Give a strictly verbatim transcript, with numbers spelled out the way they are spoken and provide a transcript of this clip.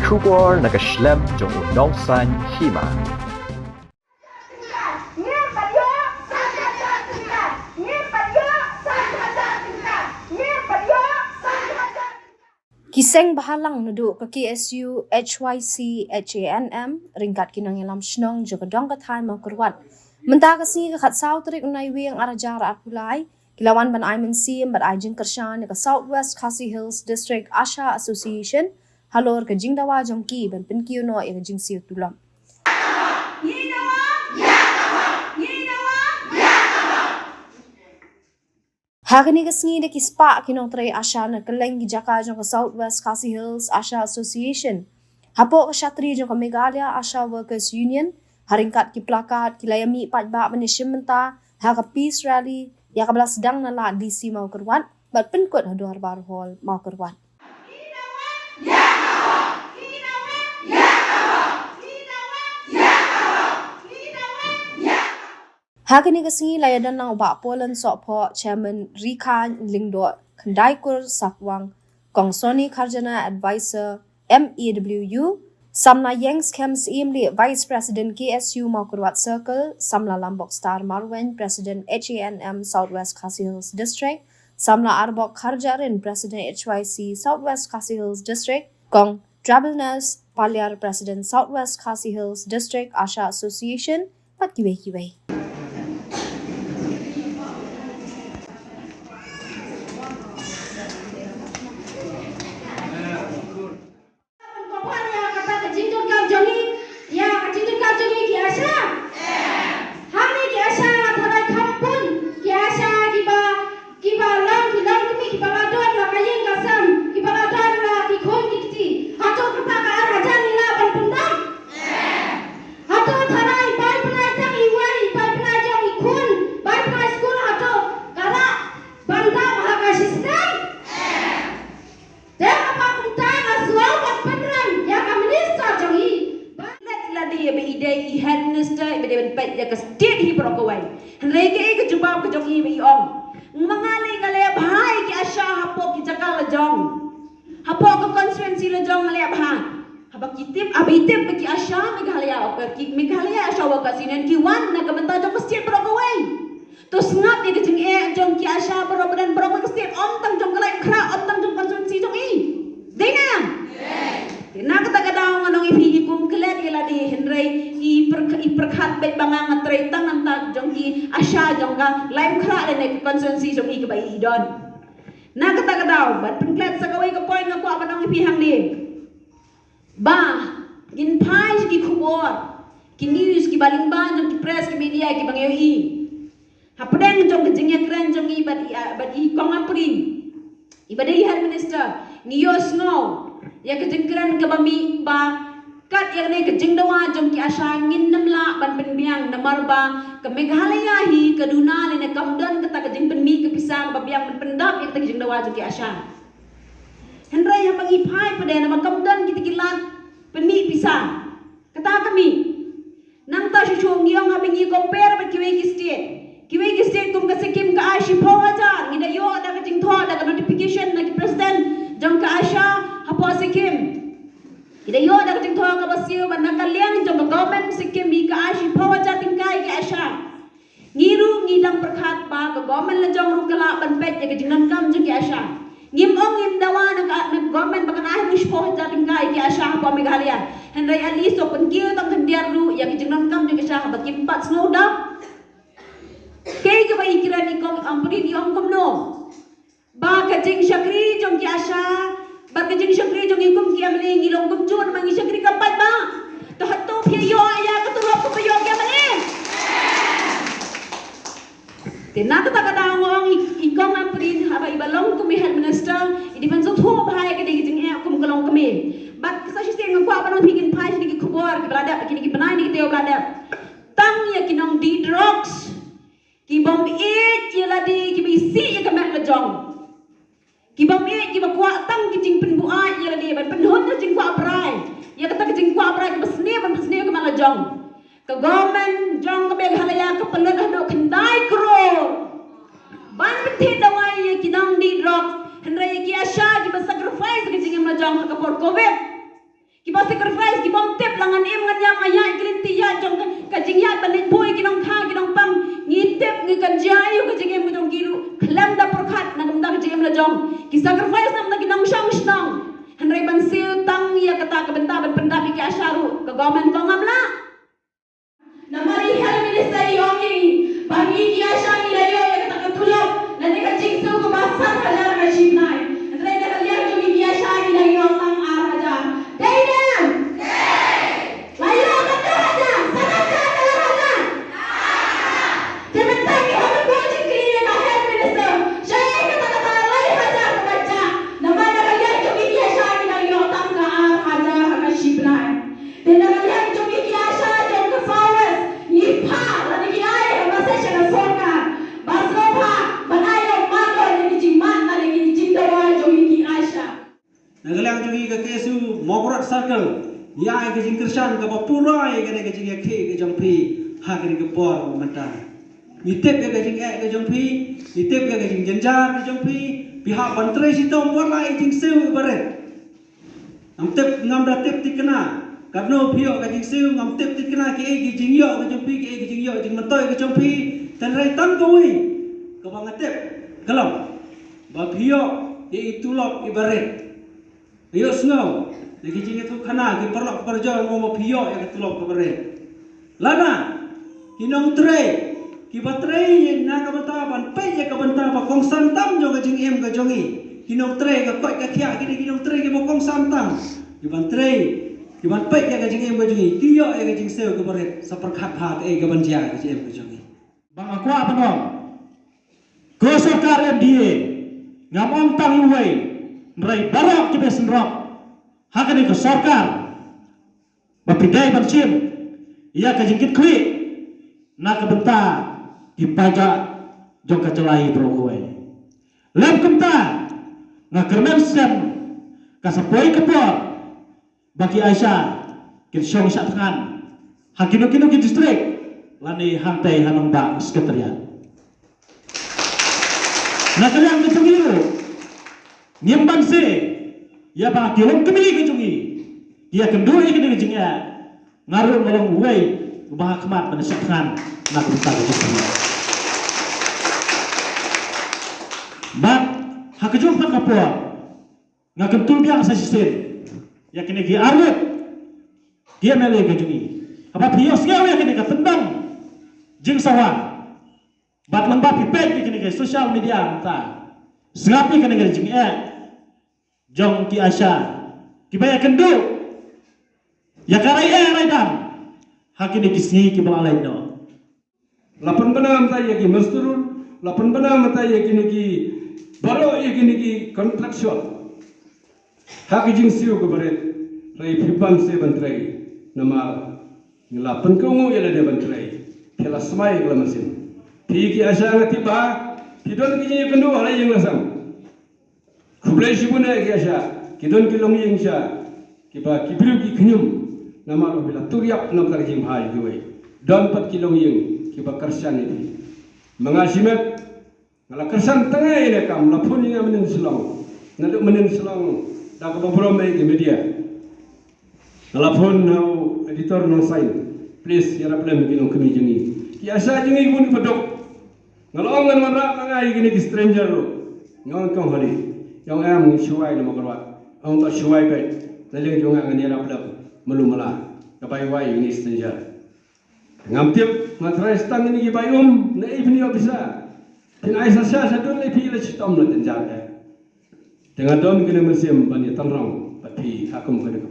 Khubor na ka shlem jong u nongsan hima. Ki seng bhalang naduh ka K S U, H Y C, H A N M ryngkat ki nongïalam shnong jong ka dong ka thaiñ Mawkyrwat mynta ka sngi ka khatsaw tarik u Naiwieng arhajar arphew lai ki la wan ban ai mynsiem bad ai jingkyrshan ïa ka South West Khasi Hills District ASHA Association halor ka jingdawa jong ki ban pynkiew noh ïa ka jingsiew tulop. Ha kane ka sngi da ki spah ki nongtrei ASHA na kylleng ki jaka jong ka South West Khasi Hills ASHA Association hapoh ka shatri jong ka Meghalaya ASHA Workers Union ha ryngkat ki plakat ki la ïa mih paidbah ban ïashim bynta ha ka peace rally ïa kaba la sdang na lad D C Mawkyrwat bad pynkut ha Dorbar Hall Mawkyrwat. Ha kane ka sngi la ïadon lang u Bah Polan Sohphoh, Chairman, Rikha Lyngdoh, Khyndai Kur Sakwang, Kong Sony Kharjana, Advisor, M A W U, Samla Ïeng Skhem Syiemlieh, Vice President K S U Mawkyrwat Circle, Samla Lambok Star Marwein, President H A N M South West Khasi Hills District, Samla Arbok Kharjahrin, President H Y C South West Khasi Hills District, Kong Tribal Nurse Paliar, President South West Khasi Hills District ASHA Association, bad kiwei kiwei. Ban kyrpad ïa kata ka jingdonkam jong ngi, ïa ka jingdonkam jong ngi ki ASHA. Hangne ki ASHA nga tharai kham bun ki ASHA kiba, kiba long ki longkmie kiba la don la ka ïing ka sem, kiba la don la ki khun ki kti. Hato kata ka ar hajar ngi lah ban pyndap? Hato tharai bai bnai tang iwei, bai bnai jong i khun, bai bnai skul, hato ka lah ban dap ha ka system? Te haba kumta nga sngew ban pynran ïa ka minister jong i. Ba leh lade ba i dei i head minister iba dei ban peit ïa ka state hi baroh kawei. Hynrei kaei ka jubab ka jong i ba i ong, ma nga lei nga leh bha ïa ki ASHA hapoh ki jaka la jong, hapoh ka constituency la jong nga leh bha. Haba ki tip, haba i tip ba ki ASHA Meghalaya, ki Meghalaya ASHA Workers Union ki wan na ka bynta jong ka state baroh kawei. To sngap ïa ka jingeh jong ki ASHA baroh ba don baroh ka state, ym tang jong ka Laitumkhrah, ym tang jong ka constituency jong i. Dei ne em? Te na kata ka daw ngan ong ïa phi, i kum klet ïa lade, hynrei i pyrkhat, i pyrkhat beit ba nga nga trei tang hangta jong ki ASHA jong ka Laitumkhrah lane ka constituency jong i kaba i don. Na kata ka daw ban pynklet sa kawei ka point nga kwah ban ong ïa phi hangne. Ba ngin phai sha ki khubor, ki news kiba lyngba jong ki press, ki media kiba ngi ïohi. Hapdeng jong ka jingïakren jong i bad i, ah, bad i Kong Ampareen, iba dei head minister, ngi ïohsngew ïa ka jingkren kaba mih ba kat ïa kane ka jingdawa jong ki ASHA ngin nym lah ban pynbiang namar ba ka Meghalaya hi ka duna lane kam don kata ka jingpynmih ka pisa kaba biang ban pyndap ïa kata ka jingdawa jong ki ASHA. Hynrei haba ngi phai pat de namar kam don kita ki lad pynmih pisa. Kata ka mih. Nangta shuh shuh ngi ong haba ngi compare bad kiwei ki state, kiwei ki state kum ka Sikkim ka ai shiphew hajar, ngi da ïoh da ka jingthoh, da ka notification na ki president jong ka ASHA hapoh Sikkim. Ngi da ïoh da ka jingthoh kaba siew ba na ka liang jong ka government Sikkim hi ka ai shiphew hajar tyngka ïa ki ASHA. Ngi ruh ngi dang pyrkhat ba ka government la jong ruh ka lah ban peit ïa ka jingdonkam jong ki ASHA. Ngim ong, ngim dawa na ka, na ka government ba kan ai ruh shiphew hajar tyngka ïa ki ASHA hapoh Meghalaya. Hynrei at least to pynkiew tang khyndiat ruh ïa ka jingdonkam jong ki ASHA haba kim pat sngewdap. Kaei kaba i kren i Kong Ampareen, i ong kumno? Ba ka jingshakri jong ki ASHA bad ka jingshakri jong ngi kum ki MLA ngi long kumjuh, namar ngi shakri kam paidbah. To hato phi ïoh ïa ka tulop kumba ïoh ki MLA? Te na kata ka daw nga ong i, i Kong Ampareen haba iba long kum i head minister, i dei ban sngewthuh bha ïa kane ka jingeh kum ka longkmie. Bad sa shisien nga kwah ban ong phi, ngin phai sha kine ki khubor kiba la dep, kine ki bnai, kine ki taïew ba la dep. Tang ïa ki nongdih drugs, ki bym ïeit ïa lade, kiba isih ïa ka met la jong, ki bym ïeit, kiba kwah tang ki jingpynbuaid ïa lade, ban pynhun ïa ka jingkwah brai, ïa kata ka jingkwah brai kaba sniew, ban pynsniew ka met la jong. Ka government jong ka Meghalaya ka pynlut haduh khyndai klur ban pynthie dawai ïa ki nongdih drug, hynrei ïa ki ASHA kiba sacrifice ka jingim la jong ha ka por covid. Kiba sacrifice, kibym tip la ngan im ngan ïap, nga ïaid ki lynti ïaid jong ka, ka jingïaid ban leit buh ïa ki nongkha ki nongpang. Ngi tip ngi kynjah ïa ka jingim ka jong ki ruh khlem da pyrkhat, na ka bynta ka jingim la jong. Ki sacrifice na ka bynta ki nongshong shnong. Hynrei ban siew tang ïa kata ka bynta ban pyndap ïa ki ASHA ruh, ka government ka ong ngam lah. Namar i health minister i ong ïa ngi ba ngi ki ASHA ngi la ïoh ïa kata ka tulop lane ka jingsiew kaba san hajar ha ka shi bnai. Hynrei na ka liang jong ngi ki ASHA ngi la ïoh tang ar hajar. Dei ne em? La ïoh tang ar hajar, san hajar ne ar hajar? Te mynta ngi hap ban buh jingkylli ïa ka health minister. Shaei kata kata lai hajar kaba jah? Namar na ka liang jong ngi ki ASHA ngi la ïoh tang ka ar hajar ha ka shi bnai. Te na ka liang jong ngi ki ASHA jong ka South West, ngi phah lane ngi ai ha message sha ka sorkar ba sngewbha ban ai ïa u marlon ïa ki jingmad lane ki jingdawa jong ngi ki ASHA. Na ka liang jong ngi ka KSU Mawkyrwat Circle, ngi ai ka jingkyrshan kaba pura ïa kane ka jingïakhih ka jong phi ha kane ka por mynta. Ngi tip ïa ka jingeh ka jong phi, ngi tip ïa ka jingjynjar ka jong phi, phi hap ban trei shitom wat la i jingsiew iba rit. Ngam tip, ngam da tip thikna katno phi ïoh ka jingsiew, ngam tip thikna kiei ki jingïoh ka jong phi, kiei ki jingïoh jingmyntoi ka jong phi. Hynrei tang kawei kaba nga tip ka long ba phi ïoh ïa i tulop iba rit. Ïohsngew na ki jingïathuhkhana ki paralok parajor, nga ong ba phi ïoh ïa ka tulop kaba rit. Lada ki nongtrei kiba trei na ka bynta ban peit ïa ka bynta ba kongsan tam jong ka jingim ka jong ngi, ki nongtrei ka koit ka khiah, kine ki nongtrei kiba kongsan tam, kiban trei, kiban peit ïa ka jingim ka jong ngi, ki ïoh ïa ka jingsiew kaba rit. Sa pyrkhat bha kaei kaban jia ïa ka jingim ka jong ngi. Ba nga kwah ban ong, ko sorkar MDA, ngam ong tang uwei, hynrei baroh kiba sngewbha ha kane ka sorkar, ba phi dei ban shim ïa ka jingkitkhlieh na ka bynta ki paidbah jong ka jylla baroh kawei. Lem kumta, nga kyrmen skhem ka sa poi ka por ba ki ASHA kin shong shah thngan ha kino kino ki district lane hangtei ha nongbah secretariat. Na ka liang ka jong ngi ruh, ngim banse ïa ba ki longkmie ka jong ngi ki ïakynduh ïa kane ka jingeh. Nga ruh nga long uwei uba ha khmat ban shah thngan na ka bynta ka jong ngi. Bad ha ka jong ka por, nga kyntu biang sa shisien ïa kine ki arngut ki MLA ka jong ngi, haba phi ïohsngew ïa kine ka tynrong jingsawa, bad lyngba phi peit ïa kine ki social media mynta, sngap ïa kine ki jingeh jong ki ASHA kiba ïakynduh ïa ka rai eh rai dam ha kine ki sngi kiba la leit noh. La pynbna mynta ïa ki mosturun, la pynbna mynta ïa kine ki baroh ïa kine ki contractual ha ki jingsiew kiba rit. Hynrei phi banse ban trei, namar ngi la pynkohnguh ïa lade ban trei. Phi la smai ïa ka la mynsiem. Phi ki ASHA nga tip ba phi don ki jingïakynduh ha la ïing la sem. Khublei shibun ïa ki ASHA, ki don ki longïing sha kiba ki briew ki khñium, namar ba phi la tur ïap na ka bynta ka jingbha ïa kiwei. Don pat ki longïing kiba kyrshan ïa phi. Ma nga shimet nga la kyrshan tang ïa ine kam, la phone ïa nga mynnin Shillong, naduh mynnin Shillong da kaba burom ïa ki media. Nga la phone ha u editor Nongsain, please ïarap lem ki nongkmie jong ngi. Ki ASHA jong ngi bun ki ba duk. Nga la ong ngan wanrah ma nga ïa kine ki stranger ruh. Nga ong kong hali. Ïa ong em, ngi shuwai na Mawkyrwat. Ong to shuwai beit. Na liang jong nga ngan ïarap lem malu mala. Ka bai wai ïa kine stranger. Ngam tip, nga tharai sa tang kine ki bai um na ei phin ïoh pisa. Phin ai sa sha sha dun lei phi la shitom la jynjar eh. Te nga don kine mynsiem ban ïa tynrong bad phi ha kum kane ka